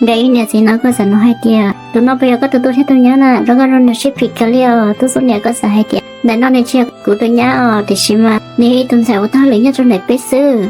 Nkawd ib niam txiv no kuj txawm nug hais tias, tus no puas yog koj tus tub thiab tus nyab na? Zoo nkauj zoo nraug sib phim kawg li os. Tub Txuj niam kuj txawm hais tias, ntawm no nws tsis yog kuv tus nyab os, tiam sis mas nws yog ib tug ntxhais uas tau hauj lwm nyob rau ntawm peb xwb.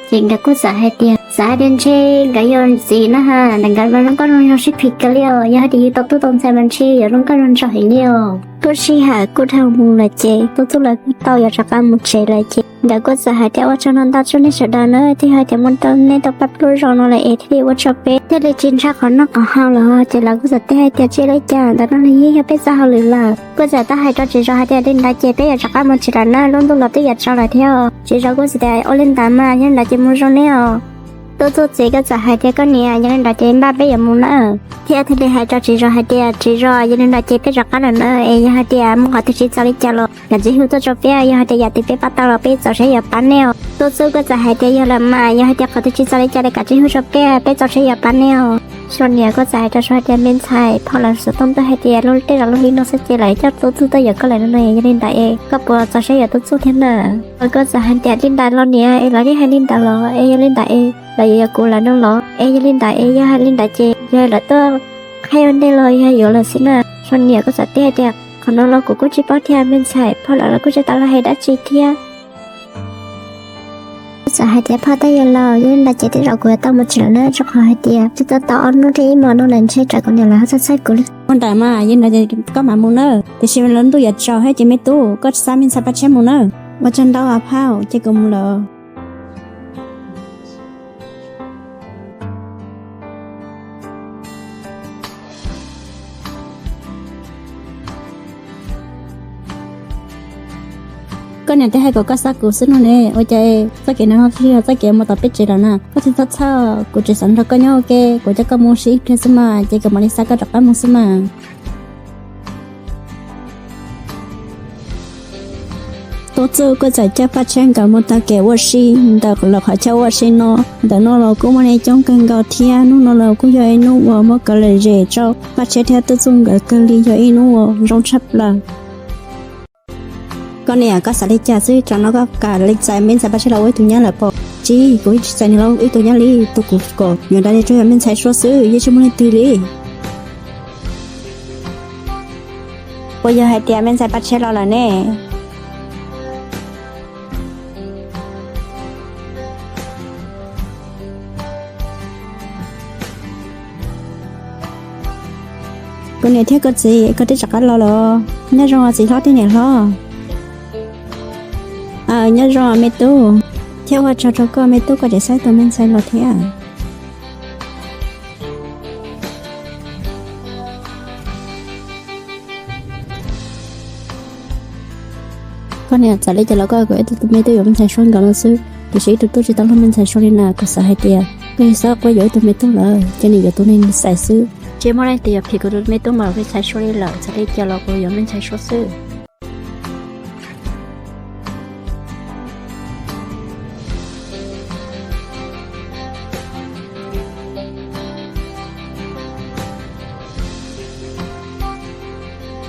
Ces nkawd kuj txawm hais tias, xav hais tias ntshe nkawd yuav ntxiv na ha, ntawm nkawd mas zoo nkauj zoo nraug sib phim kawg li os. Yog hais tias yus tau tub tau ntxhais mas ntshe yuav zoo nkauj zoo nraug heev li os. Lub sij hawm kuj dhau mus lawm ces Tub Txuj lawv kuj tau yuav rov qab mus tsev lawm ces nkawd kuj txawm hais tias, ua tsaug ntau tsaug nej sawv daws na, twb yog hais tias muaj nej tau pab pluj zoo no lawm es thiaj li ua rau peb thiaj li tsis ntsaj qhov noj qhov haus lawm. Ces lawv kuj txawm teb hais tias, tsis ua li cas, ntawm no nws yeej yog peb txoj hauj lwm lawm. Kuj txawm tau hais rau Txiv Zos hais tias, li ntawd ces peb yuav rov qab mus tsev lawm na, lub ntuj los twb yuav tsaus lawm thiab. Txiv Zos kuj txawm tias, ua li ntawd mas yog li ntawd ces mus zoo neb os. Tub Txuj txiv kuj txawm hais tias, koj niam, yog li ntawd ces npaj peb yuav mus na. Thiab thiaj li hais rau Txiv Zos hais tias, Txiv Zos, yog li ntawd ces peb rov qab lawm na, es yog hais tias muaj qhov twg tsis txaus li cas los kav tsij hu tuaj rau peb, yog hais tias yam twg peb pab tau los peb txaus siab yuav pab nej os. Tub Txuj kuj txawm hais tias, yog lawm mas, yog hais tias qhov twg tsis txaus li cas los kav tsij hu rau peb, peb txaus siab yuav pab nej os. Suav niam kuj txawm hais rau Suav hais tias, me ntxhais, phauj lawv xov tooj tuaj hais tias lub tej zaum lub hli no xwb ces lawv coj Tub Txuj tuaj yuav koj lawm no, yog li ntawd es koj puas txaus siab yuav Tub Txuj thiab na? Suav kuj txawm hais tias, li ntawd los niam, es lawv yeej hais li ntawd los es yog li ntawd es lawv yuav yuav kuv lawm no los? Es yog li ntawd es yog hais li ntawd ces yog lawv tuaj qhia ua ntej los yog yuav lawm xwb na. Suav niam kuj txawm teb hais tias, qhov no los kuv kuj tsis paub thiab me ntxhais, phauj lawv los kuj tsis tau los hais dab tsi thiab. Kuj txawm hais tias, phauj, tej yog los yog li ntawd ces tej zaum kuv yuav tau mus tsev lawm na, rau qhov hais tias twb tau tau ob hnub thiab ib hmos no lawm ntshe tsam kuv niam lawv ho txhawj txhawj kuv li. Ua ntawd mas, yog li ntawd koj mam mus nawb, tiam sis lub ntuj yuav tsaus thiab ces me tub, koj xa me ntxhais Paj Tshiab mus nawb. Ua tsaug ntau os phauj, ces kuv mus lawm. Koj niam twb hais kom koj xa kuv xwb no ne, ua cas txoj kev no tsis yog txoj kev mus tom peb tsev lawm na? Koj tsis txhob txhawj, kuv tseem xav nrog koj nyob ua ke, kuv coj koj mus ua si ib pliag xwb mas, ces kuv mam li xa koj rov qab mus xwb mas. Tub Txuj kuj txawm coj Paj Tshiab nkawd mus taug kev ua si ntawm lawv qhov chaw ua si no. Ntawm no los kuj muaj neeg coob kawg nkaus thiab, hnub no los kuj yog ib hnub uas muaj kev lom zem rau Paj Tshiab thiab Tub Txuj nkawd kawg li, yog ib hnub uas zoo tshaj plaws. Koj niam, koj xav li cas xwb, tsam no koj kam li txais me ntxhais Paj Tshiab los ua ib tug nyab lawm pob? Tsis, kuv yeej tsis txais nws los ua ib tug nyab li, tus kuv kom yuav nrog nws yog me ntxhais Suav xwb, yeej tsis muaj leej twg li. Puas yog hais tias me ntxhais Paj Tshiab los lawm ne? Koj niam thiab koj txiv, koj twb rov qab los lawm. Nyob zoo txiv hlob thiab niam hlob. Nyob zoo me tub, thiab ua tsaug rau koj me tub, koj tseem xa tus me ntxhais los thiab. Koj niam, txawm li cas los koj kuj ib tug me tub yuav me ntxhais Suav nkawd no xwb, tiam sis ib tug tub tsis tau luag me ntxhais Suav li na. Kuv xav hais tias koj yog xav kuj yuav ib tug me tub lawm, ces nws yuav tus neeg xais xwb. Tsis muaj leej twg yuav phim kuv tus me tub mas me ntxhais Suav li lawm, txawm li cas los kuv yuav me ntxhais Suav xwb.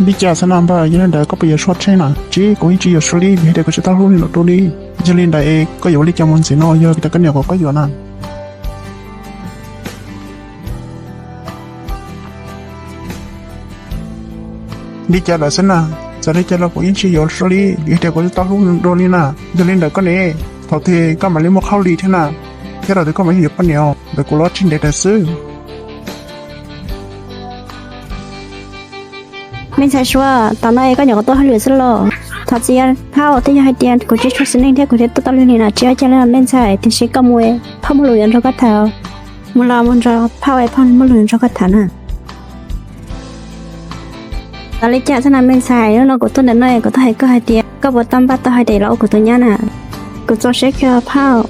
Li cas xwb na npawg, yog li ntawd koj puas yuav Suav tsheb na? Tsis, kuv yeej tsis yuav Suav li, vim hais tias kuv tsis tau hlub nws los dua li. Yog li ntawd es koj yuav ua li cas mus ntxiv no, yog tias koj niam kom koj yuav na? Li cas lawm xwb na, txawm li cas los kuv yeej tsis yuav Suav li, vim hais tias kuv tsis tau hlub nws dua li na. Yog li ntawd koj ne, thaum twg koj mam li muaj hauj lwm thiab na, thiab thaum twg koj mam li yuav poj niam, ntawm kuv los tsis ntev lawm xwb. Me ntxhais Suav, tam no koj nyuam qhuav tuaj hauj lwm xwb los? Thov txim phauj, twb yog hais tias kuv tsis tshua xis neej thiab kuv thiaj tuaj tau lwm li na, tsis ua cas li me ntxhais, tiam sis koj mus, phauj Muaj Lus yuav nrog koj tham. Mus los mus nrog phauj, phauj Muaj Lus nrog koj tham na. Txawm li cas xwb na me ntxhais, hnub no kuv tuaj ntawm no kuv tuaj hais koj hais tias koj puas tau npaj tau hais tias los ua kuv tus nyab na? Kuv txaus siab kawg phauj.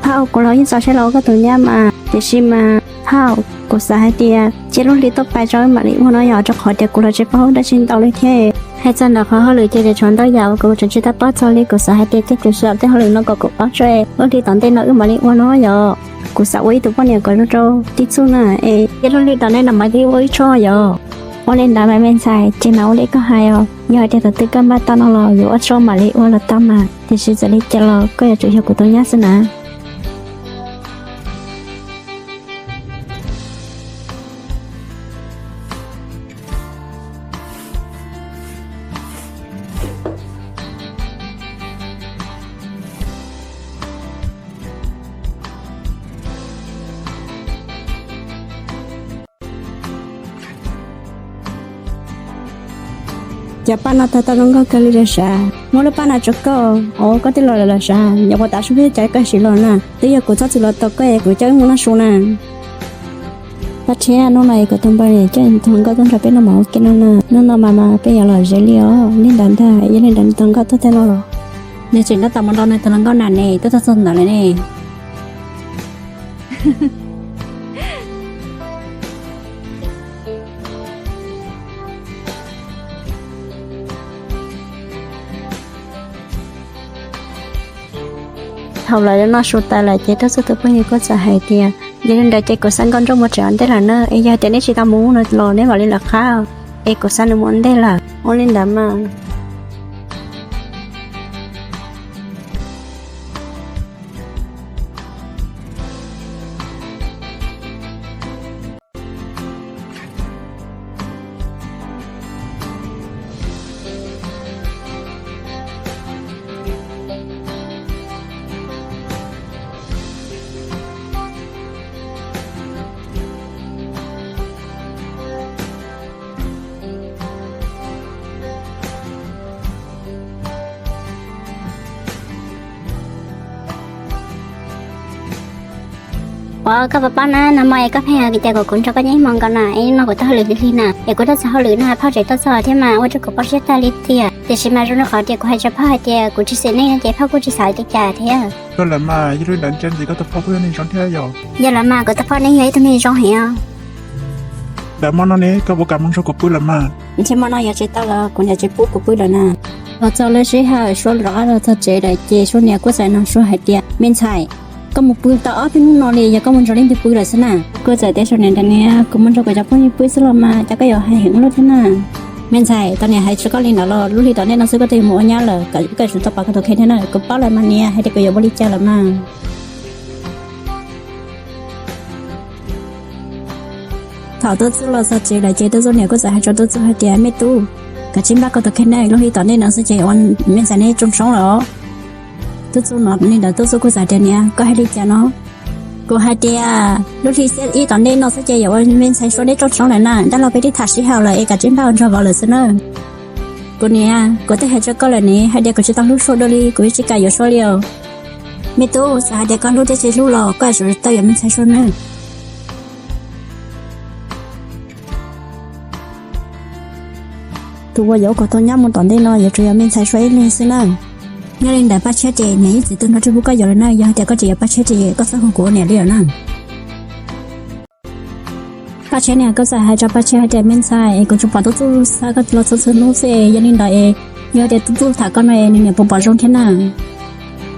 Phauj, kuv los yeej txaus siab los ua koj tus nyab mas, tiam sis mas phauj, kuv xav hais tias cia lub hli tuaj pais tso wb mam li ua no yom, rau qhov tias kuv los tsis paub dab tsi ntau li thiab. Hais txog ntawm qhov hauj lwm ces tseem tshuav ntau yam uas kuv tseem tsis tau paub txog li, kuv xav hais tias cia kuv xyuas tej hauj lwm no kom kuv paub tso, lub hli tom ntej no wb mam li ua no yom. Kuv xav ua ib tug poj niam kom zoo rau Tub Txuj na, es cia lub hli tom ntej no mam li ua wb tso yom. Ua li ntawd mas me ntxhais, ces mas ua li koj hais os, yog hais tias thaum twg koj npaj tau no los yuav ua tso mam li ua los tau mas, tiam sis txawm li cas los koj yuav tsum yog kuv tus nyab xwb na. Cov paj no tau tau zoo nkauj kawg li los sav, muab lub paj no rau koj, o koj twb los lawm los sav, nyuam qhuav tav su peb cov koj siv los na, twb yog kuv txhob txwm los tau koj es kuv coj wb mus noj su na. Paj Tshiab, hnub no es kuv tus npawg niam coj tus hluas nkauj tuaj nrog peb noj mov ua ke no na, hnub no mas mas peb yuav lom zem li os, li ntawd ntag, yog li ntawd tus hluas nkauj tuaj tag no los? Nws tseem tab tom mus nrog nws tus hluas nkauj na ne, twb tuaj txog ntawd lawm ne. Thaum lawv noj su tas lawm ces Tub Txuj tus phooj ywg kuj txawm hais tias, yog li ntawd ces kuv xa Nkauj Ntsoj mus tsev ua ntej lawm na, es yog tias neb tsis tau mus no los neb mam li lawv qab, es kuv xa nws mus ua ntej lawm. Ua li ntawd mas. Ua koj pab pab na, nag hmo es koj pheej hais tias kom kuv nrog koj nyob ib hmos nkaus na, es no kuv tau hauj lwm hli hli na, es kuv tuaj txog hauj lwm na, phauj tseem tuaj txog thiab mas ua rau kuv poob siab tag li tiag. Tiam sis mas zoo li qhov tias kuv hais rau phauj hais tias kuv tsis xav neb no ces phauj kuj tsis xav li cas thiab. Koj lawm mas, yog li ntawd ntsia ntxiv koj tus phauj kuj yog neeg zoo thiab yom? Yog lawm mas, kuv tus phauj neb yog ib tug neeg zoo heev os. Ntawm hmo no ne koj puas kam mus nrog kuv pw lawm mas? Ntshe hmo no yuav tsis tau lawm, kuv niam tsis pub kuv pw lawm na. Los txog lub sij hawm Suab rov qab los txog tsev lawm ces Suab niam kuj txawm nug Suab hais tias, me ntxhais, koj mus pw tau ob peb hnub no li, yog koj mus nrog leej twg pw lawm xwb na? Kuj txawm teb Suab niam tias, niam, kuv mus nrog kuv cov phooj ywg pw xwb los mas, cas koj yuav hais heev ua luaj thiab na? Me ntxhais, tau niam hais rau koj li ntawd los lub hli tom ntej no xwb koj twb yuav mus ua nyab lawm, koj yuav tsum tau pom koj tus kheej thiab na, kuv paub lawm mas niam, hais tias kuv yuav ua li cas lawm mas. Thaum Tub Txuj los txog tsev lawm ces Tub Txuj niam kuj txawm hais rau Tub Txuj hais tias, me tub, kav tsij npaj koj tus kheej na, lub hli tom ntej no xwb ces ua me ntxhais neb rooj tshoob lawm os. Tub Txuj hnov li ntawd Tub Txuj kuj txawm tias, niam, koj hais li cas no? Kuv hais tias lub hli xiab ib tom ntej no xwb ces yuav ua me ntxhais Suab neb rooj tshoob lawm na, dab laug peb twb tham sib haum lawm es kav tsij npaj ua nraug vauv lawm xwb na. Kuv niam, kuv twb hais rau koj lawm ne, hais tias kuv tsis tau hlub Suab dua li, kuv yeej tsis kam yuav Suab li os. Me tub, txawm hais tias koj hlub thiab tsis hlub los koj yuav tsum tau yuav me ntxhais Suab na. Tus uas yuav ua kuv tus nyab mus tom ntej no yuav tsum yog me ntxhais Suab ib leeg xwb na. Yog li ntawd Paj Tshiab ces niam ib txwm twb nrog Tswj Pub koj yuav lawm na, yog hais tias koj tseem yuav Paj Tshiab ces koj txhob hu kuv ua niam li lawm na. Paj Tshiab niam kuj txawm hais rau Paj Tshiab hais tias, me ntxhais, es kuv tsuas pom Tub Txuj xa koj los txhua txhua hnub xwb es yog li ntawd es yog tias Tub Txuj tham koj no es nws niam puas pom zoo thiab na?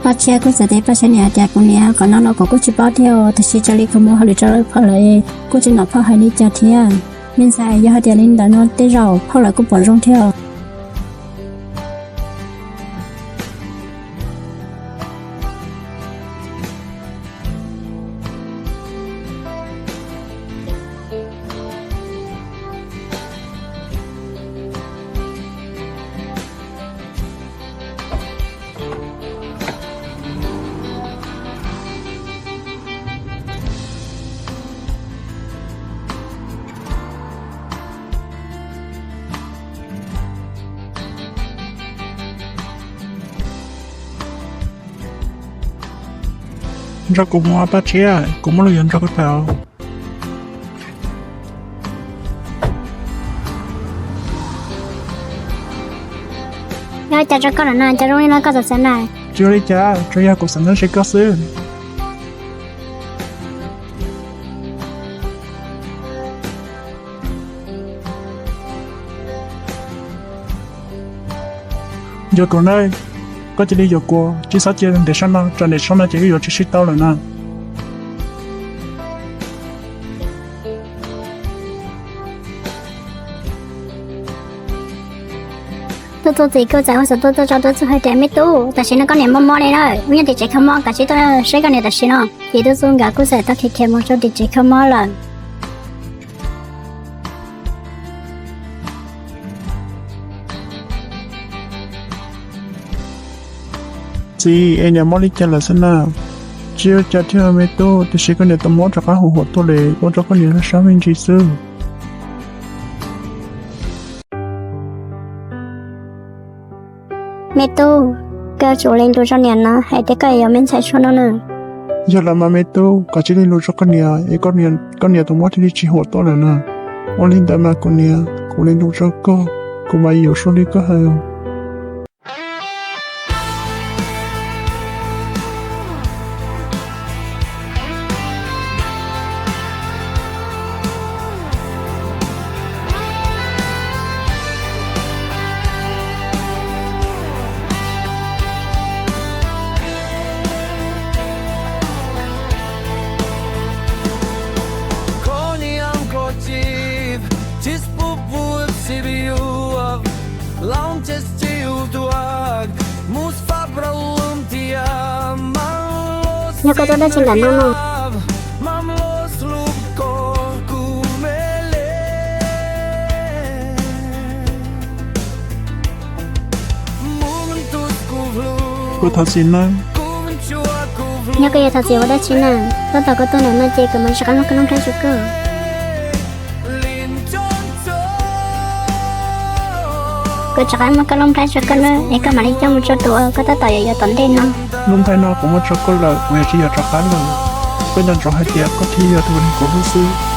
Paj Tshiab kuj txawm teb Paj Tshiab niam hais tias, kuv niam, qhov no los kuv kuj tsis paub thiab os, tiam sis raws li kuv mus hauj lwm rau lawv phauj lawm es kuj tsis hnov phauj hais li cas thiab. Me ntxhais, yog hais tias li ntawd no tej zaum phauj lawv kuj pom zoo thiab os. Nrog kuv mus Paj Tshiab, kuv muaj lus yuav nrog koj tham. Yog cas rau koj lawm na, cas zoo li no koj txawm xav na? Tsis ua li cas, tsuas yog kuv xav ntsib koj xwb. Nco kuv na, koj cia li yuav kuv, tsis txhob cia ntev sab no, tsam ntev sab no ces wb yuav tsis sib tau lawm na. Tub Txuj txiv kuj txawm hu xov tooj tuaj tso Tub Txuj hais tias, Me tub, tam sim no koj niam mob mob li na, wb nyob tim tsev kho mob, kav tsij tuaj saib koj niam tam sim no. Ces Tub Txuj nkawd kuj txawm tau khiav khiav mus rau tim tsev kho mob lawm. Txiv, es niam mob li cas lawm xwb na? Tsis ua cas thiab me tub, tiam sis koj niam tus mob rov qab huam huam tuaj li, ua rau koj niam sab me ntsis xwb. Me tub, koj yuav tsum ua li lus rau niam na, hais tias koj yuav me ntxhais tshua no na. Yog lawm mas me tub, koj cia li ua li lus rau koj niam es koj niam tus mob thiaj li tsis huam tuaj lawm na. Ua li ntawd mas kuv niam, kuv ua li lus rau koj, kuv mam yuav zoo li koj hais. Yog koj tuaj dab tsi ntawm no no? Kuv thov txim nawb. Yog koj yuav thov txim ua dab tsi na? Tab tom koj tuaj ntawm no ces kuv mam rov qab muab koj lub nplhaib rau koj. Kuv rov qab muab koj lub nplhaib rau koj na, es koj mam li coj mus rau tus uas koj tab tom yuav yuav tom ntej no. Lub nplhaib no kuv muab rau koj lawm, kuv yuav tsis yuav rov qab lawm. Koj nco ntsoov hais tias koj thiaj yog tus uas nws kuv hlub xwb.